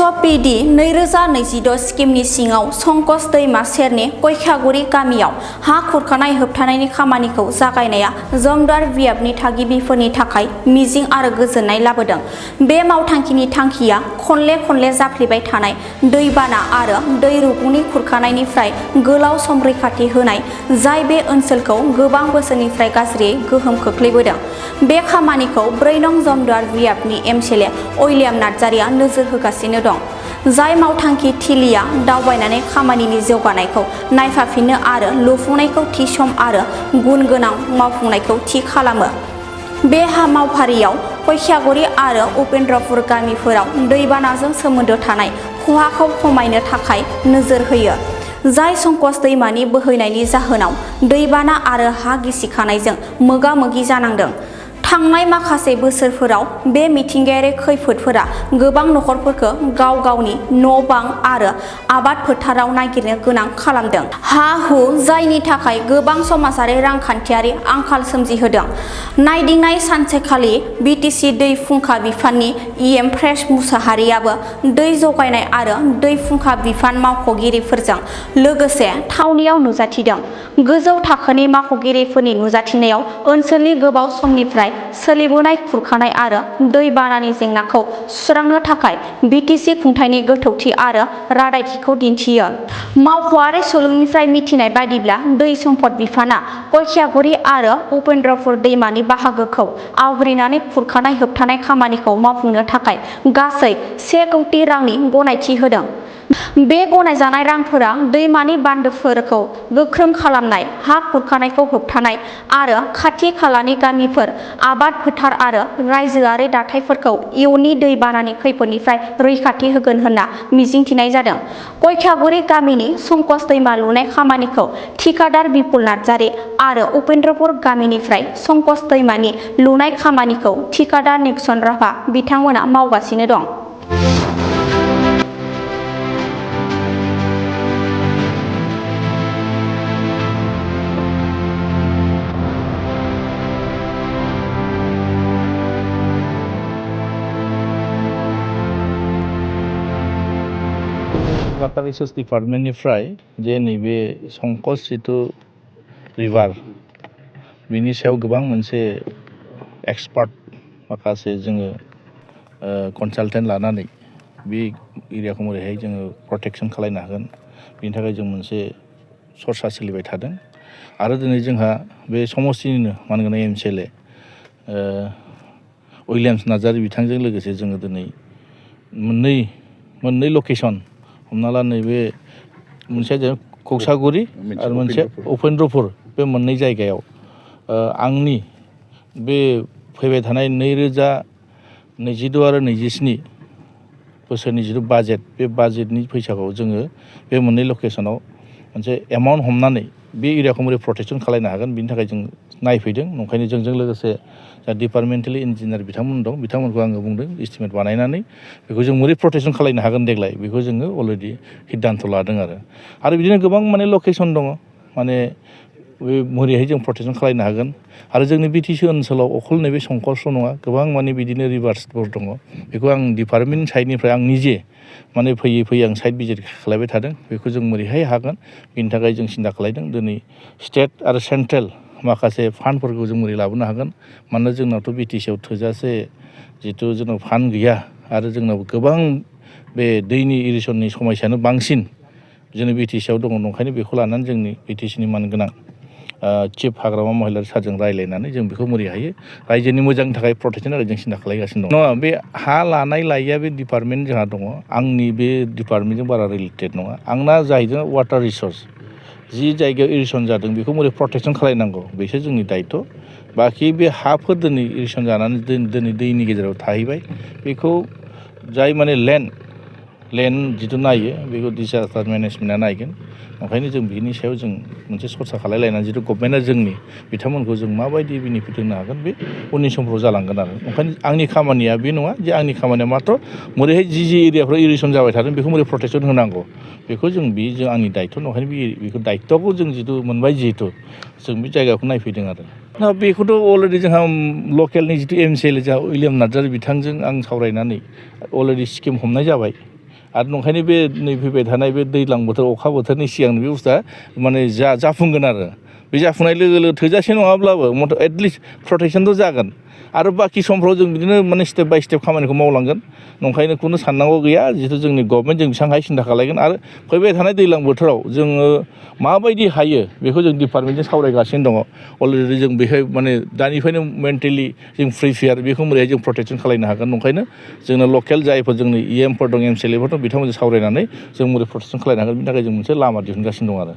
SOPD 2026 स्किमनि सिङाव संकस दैमा सेरनि गयखागुरि गामियाव हा खुरखानाय होबथानायनि खामानिखौ जागायनाया जमदुवार बियाबनि थागिबिफोरनि थाखाय मिजिं आरो गोजोननाय लाबोदों। बे मावथांखिनि थांखिया खनले जाफ्लेबाय थानाय दैबाना आरो दै रुगुंनि खुरखानायनिफ्राय गोलाव सम रैखाथि होनाय, जाय बे ओनसोलखौ गोबां बोसोरनिफ्राय गाज्रियै गोहोम खोख्लैबोदों। बे खामानिखौ 4 नं जमदुवार बियाबनि MCLA उइलियाम नार्जारिया नोजोर होगासिनो दं, जाय मावथांखि थिलिया दावबायनानै खामानिनि जौगानायखौ नायफाफिननो आरो लुफुंनायखौ थि सम आरो गुन गोनां मावफुंनायखौ थि खालामो। बे मावफारियाव गयखागुरि आरो उपेन्द्रपुर गामिफोराव दैबानाजों सोमोन्दो थानाय खहाखौ खमायनो थाखाय नोजोर होयो, जाय संकस दैमानि बोहैनायनि जाहोनाव दैबाना आरो हा गिसिखानायजों मोगा-मोगि जानांदों। थांनाय माखासे बोसोरफोराव बे मिथिंगायारि खैफोदफोरा गोबां नखरफोरखौ गाव-गावनि न'-बां आरो आबाद फोथाराव नागिरनो गोनां खालामदों। हा-हु जायनि थाखाय गोबां समाजारि रांखान्थियारि आंखाल सोमजिहोदों। नायदिंनाय सानसेखालि BTC दै फुंखा बिफाननि EM प्रेस मुसाहारियाबो दै जगायनाय आरो दै फुंखा बिफान मावख'गिरिफोरजों लोगोसे थावनियाव नुजाथिदों। गोजौ थाखोनि मावख'गिरिफोरनि नुजाथिनायाव ओनसोलनि गोबाव समनिफ्राय सोलिबोनाय खुरखानाय आरो दै बानानि जेंनाखौ सुस्रांनो थाखाय BTC खुंथायनि गोथौथि आरो रादायथिखौ दिन्थियो। मावख'आरि सुलुंनिफ्राय मिथिनाय बायदिब्ला दै सम्पद बिफानआ गयखागुरि आरो उपेन्द्रपुर दैमानि बाहागोखौ आवग्रिनानै खुरखानाय होबथानाय खामानिखौ मावफुंनो थाखाय गासै 1 कौटि रांनि गनायथि होदों। बे गनायजानाय रांफोरा दैमानि बान्दोफोरखौ गोख्रों खालामनाय, हा खुरखानायखौ होबथानाय आरो खाथि-खालानि गामिफोर, आबाद फोथार आरो रायजोआरि दाथायफोरखौ इयुननि दै बानानि खैफोदनिफ्राय रैखाथि होगोन होनना मिजिंथिनाय जादों। गयखागुरि गामिनि संकस दैमा लुनाय खामानिखौ थिकादार बिपुल नार्जारि आरो उपेन्द्रपुर गामिनिफ्राय संकस दैमानि लुनाय खामानिखौ थिकादार निक्सन राभा बिथांमोना मावगासिनो दं। वाटार रिसोर्स डिपार्टमेन्टनिफ्राय जे नैबे संकस जिथु रिभार बिनि सायाव गोबां मोनसे एक्सपार्ट माखासे जोङो कनसालटेन्ट लानानै बे एरियाखौ बोरैहाय जोङो प्रटेक्सन खालामनो हागोन, बिनि थाखाय जों मोनसे सरसा सोलिबाय थादों। आरो दिनै जोंहा बे समस्तिनिनो मानगोनां MCLA उइलियाम नार्जारि बिथांजों लोगोसे जोङो दिनै मोननै लकेसन, हमना ला नैबे मोनसेया जाहैबाय गयखागुरि आरो मोनसे उपेन्द्रपुर, बे मोननै जायगायाव आंनि बे फैबाय थानाय 2026 आरो 27 बोसोरनि जिथु बाजेट, बे बाजेटनि फैसाखौ जोङो बे मोननै लकेसनाव मोनसे एमाउन्ट हमनानै बे एरियाखौ बोरै प्रटेक्सन खालामनो हागोन बिनि थाखाय जों नायफैदों। ओंखायनो जोंजों लोगोसे जा डिपार्टमेन्टेल इन्जिनियार बिथांमोन दं, बिथांमोनखौ आङो बुंदों एस्टिमेट बानायनानै बेखौ जों बोरै प्रटेक्सन खालामनो हागोन देग्लाय, बेखौ जोङो अलरेडि सिद्धान्त लादों। आरो बिदिनो गोबां माने लकेसन दङ, माने बे बोरैहाय जों प्रटेक्सन खालामनो हागोन। आरो जोंनि BTC ओनसोलाव अखल नैबे संकसल' नङा, गोबां माने बिदिनो रिभार्सफोर दङ। बेखौ आं डिपार्टमेन्ट साइडनिफ्राय आं निजे माने फैयै आं साइड भिजिट खालामबाय थादों। बेखौ जों बोरैहाय हागोन बिनि थाखाय जों सिन्था खालामदों। दिनै स्टेट आरो सेन्ट्रेल माखासे फान्डफोरखौ जों बोरै लाबोनो हागोन, मानोना जोंनावथ' BTC आव थोजासे जिथु जोंनाव फान्ड गैया आरो जोंनाव गोबां बे दैनि इरिगेसननि समस्यानो बांसिन जोंनि BTC आव दङ। ओंखायनो बेखौ लानानै जोंनि BTC नि मानगोनां चिफ हाग्रामा महिलारि सारजों रायज्लायनानै जों बेखौ बोरै हायो रायजोनि मोजांनि थाखाय प्रटेक्सन आरो जों सिन्था खालामगासिनो दं। नङा, बे हा लानाय लायैया बे डिपार्टमेन्ट जोंहा दङ, आंनि बे डिपार्टमेन्टजों बारा रिलेटेड नङा। आंना जाहैदों वाटार रिसोर्स, जि जायगायाव इरिगेसन जादों बेखौ बोरै प्रटेक्सन खालामनांगौ बेसो जोंनि दायित्व। बाखि बे हाफोर दिनै इरिगेसन जानानै दिनै दैनि गेजेराव थाहैबाय, बेखौ जाय माने लेन्ड जिथु नायो बेखौ डिजास्टार मेनेजमेन्टआ नायगोन। ओंखायनो जों बिनि सायाव जों मोनसे सरसा खालामलायनानै जिथु गभर्नमेन्टआ जोंनि बिथांमोनखौ जों माबायदि बेनिफिट होनो हागोन, बे उननि समफ्राव जालांगोन। आरो ओंखायनो आंनि खामानिया बे नङा जे आंनि खामानिया माथ्र' बोरैहाय जि एरियाफ्राव इरिगेसन जाबाय थादों बेखौ बोरै प्रटेक्सन होनांगौ, बेखौ जों आंनि दायित्व। ओंखायनो बेखौ दायित्वखौ जों जिथु मोनबाय, जिहेतु जों बे जायगाखौ नायफैदों। आरो बेखौथ' अलरेडि जोंहा लकेलनि जिथु MCLA जोंहा उइलियाम नार्जारि बिथांजों आं सावरायनानै अलरेडि स्किम हमनाय जाबाय। आरो नंखायनो बे नै फैबाय थानाय बे दैज्लां बोथोर अखा बोथोरनि सिगां बे बुस्थुआ माने जाफुंगोन आरो बे जाफुंनाय लोगो लोगो थोजासे नङाब्लाबो एटलिस्ट प्रटेक्सनथ' जागोन आरो बाखि समफ्राव जों बिदिनो माने स्टेप बाय स्टेप खामानिखौ मावलांगोन नंखायनो खुनु साननांगौ गैया जिहेतु जोंनि गभर्नमेन्ट जों बेसेबांहाय सिन्था खालायगोन आरो फैबाय थानाय दैज्लां बोथोराव जोङो माबायदि हायो बेखौ जों डिपार्टमेन्टजों सावरायगासिनो दङ अलरेडि जों बेहाय माने दानिफ्रायनो मेन्टेलि जों प्रिपेयार बेखौ बोरैहाय जों प्रटेक्सन खालायनो हागोन नंखायनो जोंनो लकेल जायफोर जोंनि इएमफोर दं एमसिएलएफोर दं बिथांमोनजों सावरायनानै जों बोरै प्रटेक्सन खालायनो हागोन बिनि थाखाय जों मोनसे लामा दिहुनगासिनो दं आरो